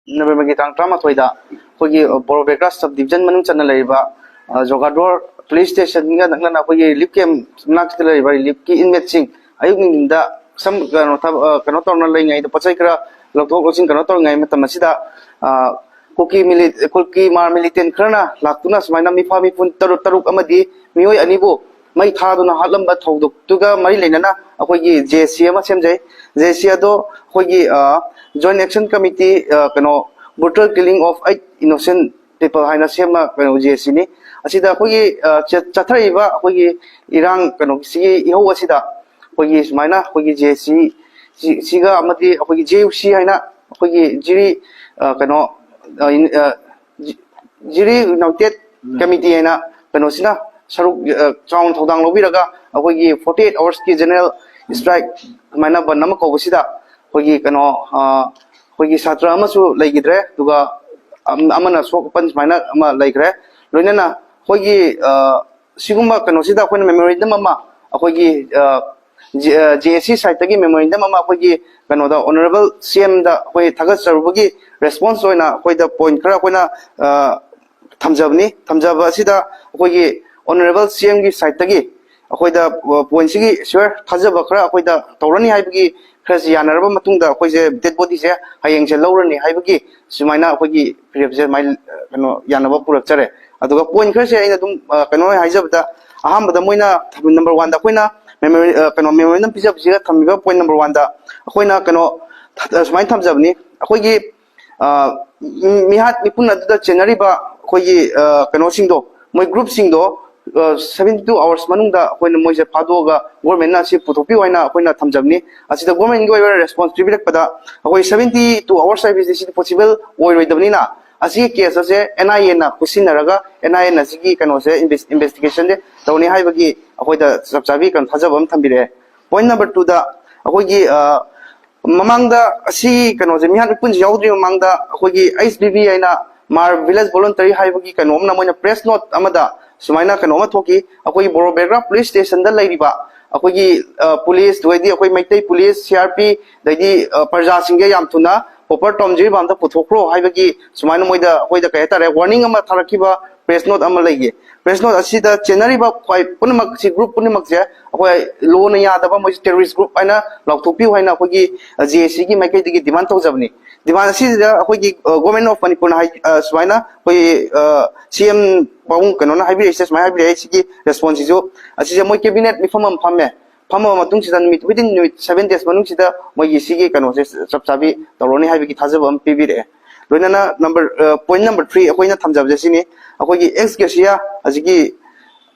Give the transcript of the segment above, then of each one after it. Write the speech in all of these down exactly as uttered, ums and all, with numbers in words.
ꯅꯕꯦꯝꯕꯔꯒꯤ ꯇꯥꯡ ꯇꯔꯥꯃꯥꯊꯣꯏꯗ ꯑꯩꯈꯣꯏꯒꯤ ꯕꯣꯔꯣꯕꯦꯒ꯭ꯔꯥ ꯁꯕ ꯗꯤꯕꯤꯖꯟ ꯃꯅꯨꯡ ꯆꯟꯅ ꯂꯩꯔꯤꯕ ꯖꯣꯒꯥꯗꯣꯔ ꯄꯨꯂꯤꯁ ꯁ꯭ꯇꯦꯁꯟꯒ ꯅꯛꯅꯅ ꯑꯩꯈꯣꯏꯒꯤ ꯔꯤꯂꯤꯐ ꯀꯦꯝꯞ ꯃꯅꯥꯛꯇ ꯂꯩꯔꯤꯕ ꯔꯤꯂꯤꯐꯀꯤ ꯏꯟꯃꯦꯠꯁꯤꯡ ꯑꯌꯨꯛ ꯅꯨꯡꯊꯤꯟꯗ ꯁꯝ ꯀꯩꯅꯣ ꯊꯕ- ꯑ, ꯀꯩꯅꯣ ꯇꯧꯅ ꯂꯩꯉꯩꯗ, ꯄꯣꯠ ꯆꯩ ꯈꯔ ꯂꯧꯊꯣꯛ ꯂꯧꯁꯤꯟ ꯀꯩꯅꯣ ꯇꯧꯔꯤꯉꯩ ꯃꯇꯝ ꯑꯁꯤꯗ, ꯑ, ꯀꯨꯀꯤ ꯃꯤꯂꯤ ꯀꯨꯀꯤ ꯃꯥꯔ ꯃꯤꯂꯤꯇꯦꯟ ꯈꯔꯅ ꯂꯥꯛꯇꯨꯅ ꯁꯨꯃꯥꯏꯅ ꯃꯤꯐꯥ ꯃꯤꯄꯨꯟ ꯇꯔꯨꯛ ꯇꯔꯨꯛ ꯑꯃꯗꯤ ꯃꯤꯑꯣꯏ ꯑꯅꯤꯕꯨ ꯃꯩ ꯊꯥꯗꯨꯅ ꯍꯥꯠꯂꯝꯕ ꯊꯧꯗꯣꯛꯇꯨꯒ ꯃꯔꯤ ꯂꯩꯅꯅ ꯑꯩꯈꯣꯏꯒꯤ ꯖꯦ ꯑꯦꯁ ꯁꯤ ꯑꯃ ꯁꯦꯝꯖꯩ꯫ ꯖꯦ ꯑꯦꯁ ꯁꯤ ꯑꯗꯣ ꯑꯩꯈꯣꯏꯒꯤ ꯖꯣꯏꯟ ꯑꯦꯛꯁꯟ ꯀꯃꯤꯇꯤ, ꯀꯩꯅꯣ, brutal killing of eight innocent people ꯍꯥꯏꯅ ꯁꯦꯝꯕ ꯀꯩꯅꯣ ꯖꯦ ꯑꯦꯁ ꯁꯤꯅꯤ꯫ ꯑꯁꯤꯗ ꯑꯩꯈꯣꯏꯒꯤ ꯑ, ꯆ- ꯆꯠꯊꯔꯛꯏꯕ ꯑꯩꯈꯣꯏꯒꯤ ꯏꯔꯥꯡ ꯀꯩꯅꯣꯁꯤꯒꯤ ꯏꯍꯧ ꯑꯁꯤꯗ ꯑꯩꯈꯣꯏꯒꯤ ꯁꯨꯃꯥꯏꯅ ꯑꯩꯈꯣꯏꯒꯤ ꯖꯦ ꯑꯦꯁ ꯁꯤ ꯁꯤꯒ ꯑꯃꯗꯤ ꯑꯩꯈꯣꯏꯒꯤ ꯖꯦ ꯌꯨ ꯁꯤ ꯍꯥꯏꯅ ꯑꯩꯈꯣꯏꯒꯤ ꯖꯤꯔꯤ, ꯑ, ꯀꯩꯅꯣ, ꯑ, ꯏꯟ- ꯑ, ꯖꯤ- ꯖꯤꯔꯤ ꯌꯨꯅꯥꯏꯇꯦꯠ ꯎꯝ꯫ ꯀꯃꯤꯇꯤ ꯍꯥꯏꯅ ꯀꯩꯅꯣꯁꯤꯅ ꯁꯔꯨꯛ, ꯑ, ꯆꯥꯎꯅ ꯊꯧꯗꯥꯡ ꯂꯧꯕꯤꯔꯒ ꯑꯩꯈꯣꯏꯒꯤ ꯐꯣꯔꯇꯤ ꯑꯩꯠ ꯑꯋꯥꯔꯁꯀꯤ ꯖꯦꯅꯔꯦꯜ ꯏꯁꯇ꯭ꯔꯥꯏꯛ ꯁꯨꯃꯥꯏꯅ ꯕꯟ ꯑꯃ ꯀꯧꯕꯁꯤꯗ ꯑꯩꯈꯣꯏꯒꯤ ꯀꯩꯅꯣ, ꯑ, ꯑꯩꯈꯣꯏꯒꯤ ꯁꯥꯇ꯭ꯔ ꯑꯃꯁꯨ ꯂꯩꯈꯤꯗ꯭ꯔꯦ, ꯑꯗꯨꯒ ꯑꯝ- ꯑꯃꯅ ꯁꯣꯛ ꯑꯄꯟ ꯁꯨꯃꯥꯏꯅ ꯑꯃ ꯂꯩꯈ꯭ꯔꯦ꯫ ꯂꯣꯏꯅꯅ ꯑꯩꯈꯣꯏꯒꯤ, ꯑ, ꯁꯤꯒꯨꯝꯕ ꯀꯩꯅꯣꯁꯤꯗ ꯑꯩꯈꯣꯏꯅ ꯃꯦꯃꯣꯔꯦꯟꯗꯝ ꯑꯃ ꯑꯩꯈꯣꯏꯒꯤ, ꯑ, ꯖꯦ ꯑꯦꯁ ꯁꯤ ꯁꯥꯏꯠꯇꯒꯤ ꯃꯦꯃꯣꯔꯦꯟꯗꯝ ꯑꯃ ꯑꯩꯈꯣꯏꯒꯤ ꯀꯩꯅꯣꯗ ꯑꯣꯅꯔꯦꯕꯜ ꯁꯤ ꯑꯦꯝꯗ ꯑꯩꯈꯣꯏ ꯊꯥꯒꯠꯆꯔꯨꯕꯒꯤ ꯔꯦꯁꯄꯣꯟꯁ ꯑꯣꯏꯅ ꯑꯩꯈꯣꯏꯗ ꯄꯣꯏꯟꯠ ꯈꯔ ꯑꯩꯈꯣꯏꯅ, ꯑ, ꯊꯝꯖꯕꯅꯤ꯫ ꯊꯝꯖꯕ ꯑꯁꯤꯗ ꯑꯩꯈꯣꯏꯒꯤ ꯑꯣꯅꯔꯦꯕꯜ ꯁꯤ ꯑꯦꯝꯒꯤ ꯁꯥꯏꯠꯇꯒꯤ ꯑꯩꯈꯣꯏꯗ, ꯑ, ꯄꯣꯏꯟꯠꯁꯤꯒꯤ ꯁꯤꯌꯣꯔ ꯊꯥꯖꯕ ꯈꯔ ꯑꯩꯈꯣꯏꯗ ꯇꯧꯔꯅꯤ ꯍꯥꯏꯕꯒꯤ ꯈꯔꯁꯤ ꯌꯥꯅꯔꯕ ꯃꯇꯨꯡꯗ ꯑꯩꯈꯣꯏꯁꯦ ꯗꯦꯗ ꯕꯣꯗꯤꯁꯦ ꯍꯌꯦꯡꯁꯦ ꯂꯧꯔꯅꯤ ꯍꯥꯏꯕꯒꯤ ꯁꯨꯃꯥꯏꯅ ꯑꯩꯈꯣꯏꯒꯤ ꯐꯤꯔꯦꯞꯁꯦ ꯑꯗꯨꯃꯥꯏꯅ, ꯑ, ꯀꯩꯅꯣ, ꯌꯥꯅꯕ ꯄꯨꯔꯛꯆꯔꯦ꯫ ꯑꯗꯨꯒ ꯄꯣꯏꯟꯠ ꯈꯔꯁꯦ ꯑꯩꯅ ꯑꯗꯨꯝ, ꯑ, ꯀꯩꯅꯣ ꯑꯣꯏꯅ ꯍꯥꯏꯖꯕꯗ, ꯑꯍꯥꯟꯕꯗ ꯃꯣꯏꯅ ꯅꯝꯕꯔ ꯋꯥꯟꯗ ꯑꯩꯈꯣꯏꯅ ꯃꯦꯃꯣꯔꯤ-, ꯑ, ꯀꯩꯅꯣ, ꯃꯦꯃꯣꯔꯦꯟꯗꯝ ꯄꯤꯖꯕꯁꯤꯗ ꯊꯝꯃꯤꯕ ꯄꯣꯏꯟꯠ ꯅꯝꯕꯔ ꯋꯥꯟꯗ ꯑꯩꯈꯣꯏꯅ ꯀꯩꯅꯣ, ꯊ-, ꯁꯨꯃꯥꯏꯅ ꯊꯝꯖꯕꯅꯤ꯫ ꯑꯩꯈꯣꯏꯒꯤ, ꯑ, ꯃꯤ-, ꯃꯤꯍꯥꯠ ꯃꯤꯄꯨꯟ ꯑꯗꯨꯗ ꯆꯦꯟꯅꯔꯤꯕ ꯑꯩꯈꯣꯏꯒꯤ, ꯑ, ꯀꯩꯅꯣꯁꯤꯡꯗꯣ, ꯃꯣꯏ ꯒ꯭ꯔꯨꯞꯁꯤꯡꯗꯣ, ꯑ, ꯁꯚꯦꯟꯇꯤ ꯇꯨ ꯑꯋꯥꯔꯁ ꯃꯅꯨꯡꯗ ꯑꯩꯈꯣꯏꯅ ꯃꯣꯏꯁꯦ ꯐꯥꯗꯣꯛꯑꯒ ꯒꯣꯔꯃꯦꯟꯅ ꯑꯁꯤ ꯄꯨꯊꯣꯛꯄꯤꯌꯨ ꯍꯥꯏꯅ ꯑꯩꯈꯣꯏꯅ ꯊꯝꯖꯕꯅꯤ꯫ ꯑꯁꯤꯗ ꯒꯣꯔꯃꯦꯟꯒꯤ ꯑꯣꯏꯕ ꯔꯦꯁꯄꯣꯟꯁ ꯄꯤꯕꯤꯔꯛꯄꯗ ꯑꯩꯈꯣꯏ ꯁꯚꯦꯟꯇꯤ ꯇꯨ ꯑꯋꯥꯔꯁ ꯍꯥꯏꯕꯁꯤ ꯁꯤꯗꯤ ꯄꯣꯁꯤꯕꯜ ꯑꯣꯏꯔꯣꯏꯗꯕꯅꯤꯅ, ꯑꯁꯤꯒꯤ ꯀꯦꯁ ꯑꯁꯦ ꯑꯦꯟ ꯑꯥꯏ ꯑꯦꯅ ꯈꯨꯠꯁꯤꯟꯅꯔꯒ ꯑꯦꯟ ꯑꯥꯏ ꯑꯦꯅ ꯑꯁꯤꯒꯤ ꯀꯩꯅꯣꯁꯦ ꯏꯟꯚꯦꯁ-, ꯏꯟꯚꯦꯁꯇꯤꯒꯦꯁꯟꯁꯦ ꯇꯧꯅꯤ ꯍꯥꯏꯕꯒꯤ ꯑꯩꯈꯣꯏꯗ ꯆꯞ ꯆꯥꯕꯤ ꯀꯩꯅꯣ ꯊꯥꯖꯕ ꯑꯃ ꯊꯝꯕꯤꯔꯛꯑꯦ꯫ ꯄꯣꯏꯟꯠ ꯅꯝꯕꯔ ꯇꯨꯗ ꯑꯩꯈꯣꯏꯒꯤ, ꯑ, ꯃꯃꯥꯡꯗ ꯑꯁꯤ ꯀꯩꯅꯣꯁꯦ, ꯃꯤꯍꯥꯠ ꯃꯤꯄꯨꯟꯁꯦ ꯌꯥꯎꯗ꯭ꯔꯤꯉꯩ ꯃꯃꯥꯡꯗ ꯑꯩꯈꯣꯏꯒꯤ ꯑꯩꯆ ꯕꯤ ꯚꯤ ꯍꯥꯏꯅ ꯃꯥꯔ ꯚꯤꯂꯦꯖ ꯚꯣꯂꯨꯟꯇꯔꯤ ꯍꯥꯏꯕꯒꯤ ꯀꯩꯅꯣ ꯑꯃꯅ ꯃꯣꯏꯅ ꯄ꯭ꯔꯦꯁ ꯅꯣꯠ ꯑꯃꯗ ꯁꯨꯃꯥꯏꯅ ꯀꯩꯅꯣ ꯑꯃ ꯊꯣꯛꯈꯤ, ꯑꯩꯈꯣꯏꯒꯤ ꯕꯣꯔꯣꯕꯦꯒ꯭ꯔꯥ ꯄꯨꯂꯤꯁ ꯁ꯭ꯇꯦꯁꯟꯗ ꯂꯩꯔꯤꯕ ꯑꯩꯈꯣꯏꯒꯤ, ꯑ, ꯄꯨꯂꯤꯁ, ꯑꯗꯩꯗꯤ ꯑꯩꯈꯣꯏ Meitei police, C R P, ꯑꯗꯩꯗꯤ, ꯑ, ꯄ꯭ꯔꯖꯥꯁꯤꯡꯒ ꯌꯥꯝ ꯊꯨꯅ proper terms ꯁꯤ ꯃꯄꯥꯟꯗ ꯄꯨꯊꯣꯛꯈ꯭ꯔꯣ ꯍꯥꯏꯕꯒꯤ ꯁꯨꯃꯥꯏꯅ ꯃꯣꯏꯗ, ꯑꯩꯈꯣꯏꯗ ꯀꯩ ꯍꯥꯏꯇꯥꯔꯦ, warning ꯑꯃ ꯊꯥꯔꯛꯈꯤꯕ press note ꯑꯃ ꯂꯩꯌꯦ꯫ Press note ꯑꯁꯤꯗ ꯆꯦꯟꯅꯔꯤꯕ ꯈ꯭ꯋꯥꯏ ꯄꯨꯝꯅꯃꯛꯁꯤ, group ꯄꯨꯝꯅꯃꯛꯁꯦ ꯑꯩꯈꯣꯏ law ꯅ ꯌꯥꯗꯕ, ꯃꯣꯏꯁꯤ terrorist group ꯍꯥꯏꯅ ꯂꯥꯎꯊꯣꯛꯄꯤꯌꯨ ꯍꯥꯏꯅ ꯑꯩꯈꯣꯏꯒꯤ, ꯑ, J A C ꯒꯤ ꯃꯥꯏꯀꯩꯗꯒꯤ demand ꯇꯧꯖꯕꯅꯤ꯫ Demand ꯑꯁꯤꯗ ꯑꯩꯈꯣꯏꯒꯤ, ꯑ, Government of Manipur ꯅ ꯍꯥꯏ-, ꯑ, ꯁꯨꯃꯥꯏꯅ ꯑꯩꯈꯣꯏ, ꯑ, C M ꯄꯥꯕꯨꯡ ꯀꯩꯅꯣꯅ ꯍꯥꯏꯕꯤꯔꯛꯏꯁꯦ, ꯁꯨꯃꯥꯏꯅ ꯍꯥꯏꯕꯤꯔꯛꯑꯦ꯫ ꯁꯤꯒꯤ response ꯁꯤꯁꯨ, ꯑꯁꯤꯁꯦ ꯃꯣꯏ cabinet ꯃꯤꯐꯝ ꯑꯃ ꯐꯝꯃꯦ꯫ ꯐꯝꯃꯕ ꯃꯇꯨꯡꯁꯤꯗ ꯅꯨꯃꯤꯠ, within ꯅꯨꯃꯤꯠ seven days ꯃꯅꯨꯡꯁꯤꯗ ꯃꯣꯏꯒꯤ ꯁꯤꯒꯤ ꯀꯩꯅꯣꯁꯦ ꯆꯞ ꯆꯥꯕꯤ ꯇꯧꯔꯅꯤ ꯍꯥꯏꯕꯒꯤ ꯊꯥꯖꯕ ꯑꯃ ꯄꯤꯕꯤꯔꯛꯑꯦ꯫ ꯂꯣꯏꯅꯅ number, ꯑ, point number three ꯑꯩꯈꯣꯏꯅ ꯊꯝꯖꯕꯁꯦ ꯁꯤꯅꯤ꯫ ꯑꯩꯈꯣꯏꯒꯤ ex gratia, ꯍꯧꯖꯤꯛꯀꯤ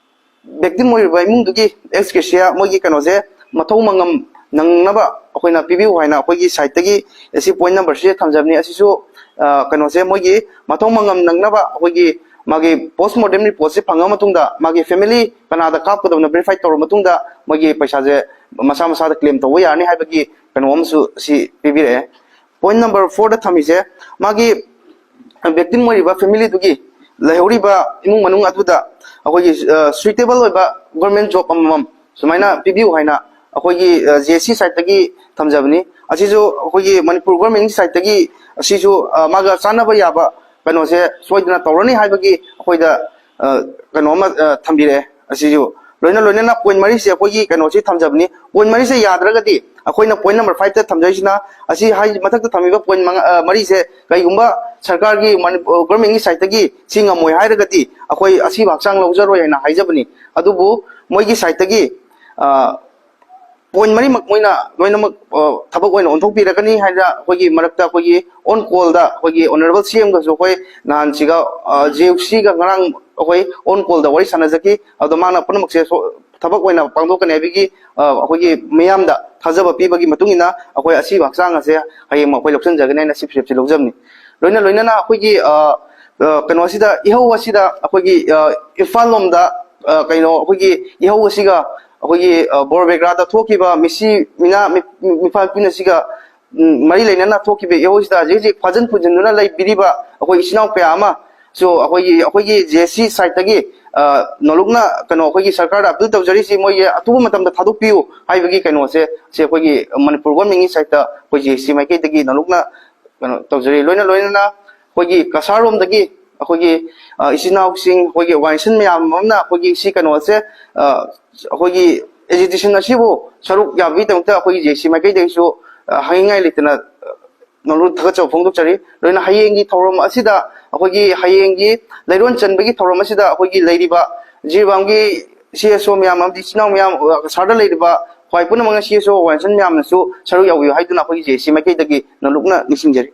victim ꯑꯣꯏꯔꯤꯕ ꯏꯃꯨꯡꯗꯨꯒꯤ ex gratia ꯃꯣꯏꯒꯤ ꯀꯩꯅꯣꯁꯦ ꯃꯊꯧ ꯃꯉꯝ ꯅꯪꯅꯕ ꯑꯩꯈꯣꯏꯅ ꯄꯤꯕꯤꯌꯨ ꯍꯥꯏꯅ ꯑꯩꯈꯣꯏꯒꯤ side ꯇꯒꯤ ꯑꯁꯤ point number three ꯁꯦ ꯊꯝꯖꯕꯅꯤ꯫ ꯑꯁꯤꯁꯨ, ꯑ, ꯀꯩꯅꯣꯁꯦ ꯃꯣꯏꯒꯤ ꯃꯊꯧ ꯃꯉꯝ ꯅꯪꯅꯕ ꯑꯩꯈꯣꯏꯒꯤ ꯃꯥꯒꯤ post mortem report ꯁꯦ ꯐꯪꯉ ꯃꯇꯨꯡꯗ ꯃꯥꯒꯤ family ꯀꯅꯥꯗ ꯀꯥꯞꯀꯗꯕꯅꯣ verify ꯇꯧꯔꯕ ꯃꯇꯨꯡꯗ ꯃꯣꯏꯒꯤ ꯄꯩꯁꯥꯁꯦ ꯃꯁꯥ ꯃꯁꯥꯗ claim ꯇꯧꯕ ꯌꯥꯔꯅꯤ ꯍꯥꯏꯕꯒꯤ ꯀꯩꯅꯣ ꯑꯃꯁꯨ ꯁꯤ ꯄꯤꯕꯤꯔꯛꯑꯦ꯫ Point number four ꯗ ꯊꯝꯃꯤꯁꯦ ꯃꯥꯒꯤ victim ꯑꯣꯏꯔꯤꯕ family ꯗꯨꯒꯤ ꯂꯩꯍꯧꯔꯤꯕ ꯏꯃꯨꯡ ꯃꯅꯨꯡ ꯑꯗꯨꯗ ꯑꯩꯈꯣꯏꯒꯤ, ꯑ, suitable ꯑꯣꯏꯕ government job ꯑꯃꯃꯝ ꯁꯨꯃꯥꯏꯅ ꯄꯤꯕꯤꯌꯨ ꯍꯥꯏꯅ ꯑꯩꯈꯣꯏꯒꯤ, ꯑ, J A C side ꯇꯒꯤ ꯊꯝꯖꯕꯅꯤ꯫ ꯑꯁꯤꯁꯨ ꯑꯩꯈꯣꯏꯒꯤ ꯃꯅꯤꯄꯨꯔ government ꯀꯤ side ꯇꯒꯤ ꯑꯁꯤꯁꯨ, ꯑ, ꯃꯥꯒ ꯆꯥꯟꯅꯕ ꯌꯥꯕ ꯀꯩꯅꯣꯁꯦ ꯁꯣꯏꯗꯅ ꯇꯧꯔꯅꯤ ꯍꯥꯏꯕꯒꯤ ꯑꯩꯈꯣꯏꯗ, ꯑ, ꯀꯩꯅꯣ ꯑꯃ, ꯑ, ꯊꯝꯕꯤꯔꯛꯑꯦ꯫ ꯑꯁꯤꯁꯨ ꯂꯣꯏꯅ ꯂꯣꯏꯅꯅ point ꯃꯔꯤꯁꯦ ꯑꯩꯈꯣꯏꯒꯤ ꯀꯩꯅꯣꯁꯤ ꯊꯝꯖꯕꯅꯤ꯫ Point ꯃꯔꯤꯁꯦ ꯌꯥꯗ꯭ꯔꯒꯗꯤ ꯑꯩꯈꯣꯏꯅ point number five ꯇ ꯊꯝꯖꯔꯤꯁꯤꯅ ꯑꯁꯤ ꯍꯥꯏ-, ꯃꯊꯛꯇ ꯊꯝꯃꯤꯕ point ꯃꯉꯥ, ꯑ, ꯃꯔꯤꯁꯦ ꯀꯩꯒꯨꯝꯕ ꯁꯔꯀꯥꯔꯒꯤ ꯃꯅꯤ-, ꯑ, government ꯀꯤ side ꯇꯒꯤ ꯁꯤ ꯉꯝꯃꯣꯏ ꯍꯥꯏꯔꯒꯗꯤ ꯑꯩꯈꯣꯏ ꯑꯁꯤꯕ ꯍꯛꯆꯥꯡ ꯂꯧꯖꯔꯣꯏ ꯍꯥꯏꯅ ꯍꯥꯏꯖꯕꯅꯤ꯫ ꯑꯗꯨꯕꯨ ꯃꯣꯏꯒꯤ side ꯇꯒꯤ, ꯑ, point ꯃꯔꯤꯃꯛ ꯃꯣꯏꯅ ꯂꯣꯏꯅꯃꯛ, ꯑ, ꯊꯕꯛ ꯑꯣꯏꯅ ꯑꯣꯟꯊꯣꯛꯄꯤꯔꯛꯀꯅꯤ ꯍꯥꯏꯅ ꯑꯩꯈꯣꯏꯒꯤ ꯃꯔꯛꯇ ꯑꯩꯈꯣꯏꯒꯤ on call ꯗ ꯑꯩꯈꯣꯏꯒꯤ honourable C M ꯒꯁꯨ ꯑꯩꯈꯣꯏ ꯅꯍꯥꯟꯁꯤꯒ, ꯑ, J O C ꯒ ꯉꯔꯥꯡ ꯑꯩꯈꯣꯏ on call ꯗ ꯋꯥꯔꯤ ꯁꯥꯟꯅꯖꯈꯤ꯫ ꯑꯗꯣ ꯃꯥꯅ ꯄꯨꯝꯅꯃꯛꯁꯦ ꯁꯣ-, ꯊꯕꯛ ꯑꯣꯏꯅ ꯄꯥꯡꯊꯣꯛꯀꯅꯤ ꯍꯥꯏꯕꯒꯤ, ꯑ, ꯑꯩꯈꯣꯏꯒꯤ ꯃꯤꯌꯥꯝꯗ ꯊꯥꯖꯕ ꯄꯤꯕꯒꯤ ꯃꯇꯨꯡ ꯏꯟꯅ ꯑꯩꯈꯣꯏ ꯑꯁꯤꯕ ꯍꯛꯆꯥꯡ ꯑꯁꯦ ꯍꯌꯦꯡꯃꯛ ꯑꯩꯈꯣꯏ ꯂꯧꯁꯤꯟꯖꯒꯅꯤ ꯍꯥꯏꯅ ꯁꯤ ꯐꯤꯔꯦꯞꯁꯦ ꯂꯧꯖꯕꯅꯤ꯫ ꯂꯣꯏꯅ ꯂꯣꯏꯅꯅ ꯑꯩꯈꯣꯏꯒꯤ, ꯑ, ꯑ, ꯀꯩꯅꯣꯁꯤꯗ, ꯏꯍꯧ ꯑꯁꯤꯗ ꯑꯩꯈꯣꯏꯒꯤ, ꯑ, ꯏꯝꯐꯥꯜ ꯂꯣꯝꯗ, ꯑ, ꯀꯩꯅꯣ, ꯑꯩꯈꯣꯏꯒꯤ ꯏꯍꯧ ꯑꯁꯤꯒ ꯑꯩꯈꯣꯏꯒꯤ, ꯑ, ꯕꯣꯔ ꯕꯦꯒ꯭ꯔꯥꯗ ꯊꯣꯛꯈꯤꯕ ꯃꯤꯁꯤ ꯃꯤꯅꯥ ꯃꯤ-, ꯃꯤꯄꯥ ꯃꯤꯄꯨꯟ ꯑꯁꯤꯒ, ꯎꯝ, ꯃꯔꯤ ꯂꯩꯅꯅ ꯊꯣꯛꯈꯤꯕ ꯏꯍꯧꯁꯤꯗ ꯍꯧꯖꯤꯛ ꯍꯧꯖꯤꯛ ꯐꯥꯖꯤꯟ ꯄꯨꯟꯁꯤꯟꯗꯨꯅ ꯂꯩꯕꯤꯔꯤꯕ ꯑꯩꯈꯣꯏ ꯏꯆꯤꯟ ꯏꯅꯥꯎ ꯀꯌꯥ ꯑꯃ ꯁꯨ ꯑꯩꯈꯣꯏꯒꯤ, ꯑꯩꯈꯣꯏꯒꯤ J A C side ꯇꯒꯤ, ꯑ, ꯅꯣꯂꯨꯛꯅ ꯀꯩꯅꯣ ꯑꯩꯈꯣꯏꯒꯤ ꯁꯔꯀꯥꯔꯗ appeal ꯇꯧꯖꯔꯤꯁꯤ, ꯃꯣꯏꯒꯤ ꯑꯊꯨꯕ ꯃꯇꯝꯗ ꯊꯥꯗꯣꯛꯄꯤꯌꯨ ꯍꯥꯏꯕꯒꯤ ꯀꯩꯅꯣꯁꯦ, ꯁꯤ ꯑꯩꯈꯣꯏꯒꯤ ꯃꯅꯤꯄꯨꯔ government ꯀꯤ side ꯇ ꯑꯩꯈꯣꯏ J A C ꯃꯥꯏꯀꯩꯗꯒꯤ ꯅꯣꯂꯨꯛꯅ ꯀꯩꯅꯣ ꯇꯧꯖꯔꯤ꯫ ꯂꯣꯏꯅ ꯂꯣꯏꯅꯅ ꯑꯩꯈꯣꯏꯒꯤ ꯀꯁꯥꯔ ꯔꯣꯝꯗꯒꯤ ꯑꯩꯈꯣꯏꯒꯤ, ꯑ, ꯏꯆꯤꯟ ꯏꯅꯥꯎꯁꯤꯡ, ꯑꯩꯈꯣꯏꯒꯤ organization ꯃꯌꯥꯝ ꯑꯃꯅ ꯑꯩꯈꯣꯏꯒꯤ ꯁꯤ ꯀꯩꯅꯣꯁꯦ, ꯑ, ꯑꯩꯈꯣꯏꯒꯤ agitation ꯑꯁꯤꯕꯨ ꯁꯔꯨꯛ ꯌꯥꯕꯒꯤꯗꯃꯛꯇ ꯑꯩꯈꯣꯏꯒꯤ JAC ꯃꯥꯏꯀꯩꯗꯒꯤꯁꯨ, ꯑ, ꯍꯥꯏꯅꯤꯡꯉꯥꯏ ꯂꯩꯇꯅ, ꯑ, ꯅꯉꯣꯟꯗ ꯊꯥꯒꯠꯆꯕ ꯐꯣꯡꯗꯣꯛꯆꯔꯤ꯫ ꯂꯣꯏꯅ ꯍꯌꯦꯡꯒꯤ ꯊꯧꯔꯝ ꯑꯁꯤꯗ, ꯑꯩꯈꯣꯏꯒꯤ ꯍꯌꯦꯡꯒꯤ ꯂꯩꯔꯣꯟ ꯆꯟꯕꯒꯤ ꯊꯧꯔꯝ ꯑꯁꯤꯗ ꯑꯩꯈꯣꯏꯒꯤ ꯂꯩꯔꯤꯕ ꯖꯤꯔꯤꯕꯥꯝꯒꯤ CSO ꯃꯌꯥꯝ ꯑꯃꯗꯤ ꯏꯆꯤꯟ ꯏꯅꯥꯎ ꯃꯌꯥꯝ, ꯑ, ꯀꯁꯥꯔꯗ ꯂꯩꯔꯤꯕ ꯈ꯭ꯋꯥꯏ ꯄꯨꯝꯅꯃꯛꯅ CSO organization ꯃꯌꯥꯝꯅꯁꯨ ꯁꯔꯨꯛ ꯌꯥꯕꯤꯌꯨ ꯍꯥꯏꯗꯨꯅ ꯑꯩꯈꯣꯏꯒꯤ JAC ꯃꯥꯏꯀꯩꯗꯒꯤ ꯅꯣꯂꯨꯛꯅ ꯅꯤꯡꯁꯤꯡꯖꯔꯤ꯫